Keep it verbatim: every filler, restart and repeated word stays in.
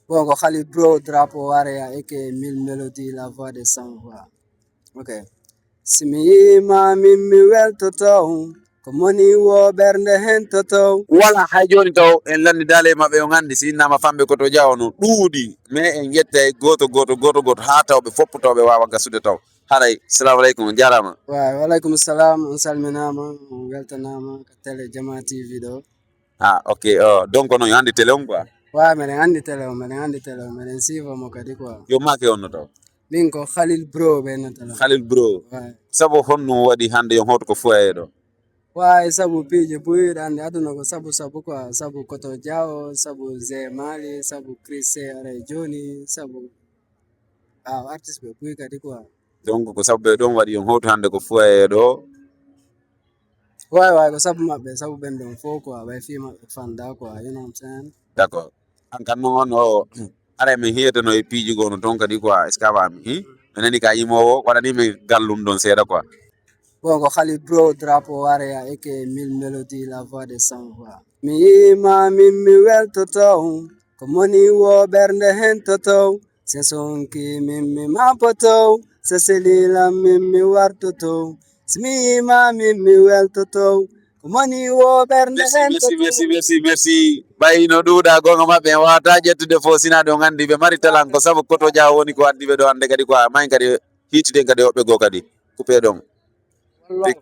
Bon, ko Khalil Bro, drapeau Warea, aka Mille Mélodies, la voix des sans voix. Ok. Si mi yiima min mi weltoto, ko moni wo ɓernde hen toto. Wala hay jooni taw en lanndidaali e maɓɓe, on anndi si innama Fambe Koto Dia o no ɗuuɗi, mais en ƴettay gooto, gooto, gooto, gooto, haa taw ɓe foppu taw ɓe waawa gasude taw. Haray, salamu aleykum, on jaaraama. Wa, wa aleykum salam, on salminaama, on weltanaama ka télé Jama T V ɗo. Ah, ok. Oh, donc, non, yo anndi télé on, quoi. Wa, meɗen anndi télé on, meɗen anndi télé on, meɗen siifa mo kadi, quoi. Yo maake on no taw? Min ko Khalil Bro ɓe no télé. Khalil Bro. Wa. Sabu honno waɗi hannde yo hooto ko foyer ɗo? Wa, e sabu piiji buy, ɗo anndi aduna ko sabu sabu, quoi. Sabu Koto Dia o, sabu Zé Mali, sabu Chris C, aray jooni, sabu, ah, artiste ɓe buy kadi, quoi. Donc, ko sabu ɓe ɗon waɗi on hooto hannde ko foyer ɗo? Waay, waay, ko sabu maɓɓe, sabu ɓen ɗon fof quoi, ɓay fii maɓɓe fanda quoi, you know what I'm saying? D'accord. An kan non on o, ara men hiyeteno e piiji goo no toon kadi quoi, est-ce que a faami? Hi? Mi nani ka yimoowo, waɗani men gallum ɗon seeɗa quoi. Bon, ko Khalil Bro, drapeau Warea, aka Mille Mélodies, la voix des sans voix. Mi yiima min mi weltoto, ko moni wo ɓernde hen toto. Se sonki min mi mapoto, se selilam min mi wartoto. Si mi yiima min mi weltoto, ko moni wo ɓernde Merci, hen merci, toto. Merci, merci, merci. Ɓay no ɗuuɗa, goonga maɓɓe en waawata ƴettude fof, sina ɗon anndi ɓe mari talan ko sabu Koto Dia woni ko addi ɓe ɗo hannde kadi quoi, may kadi hiitiden kadi woɓɓe goo kadi. Kupe ɗon. Wallah.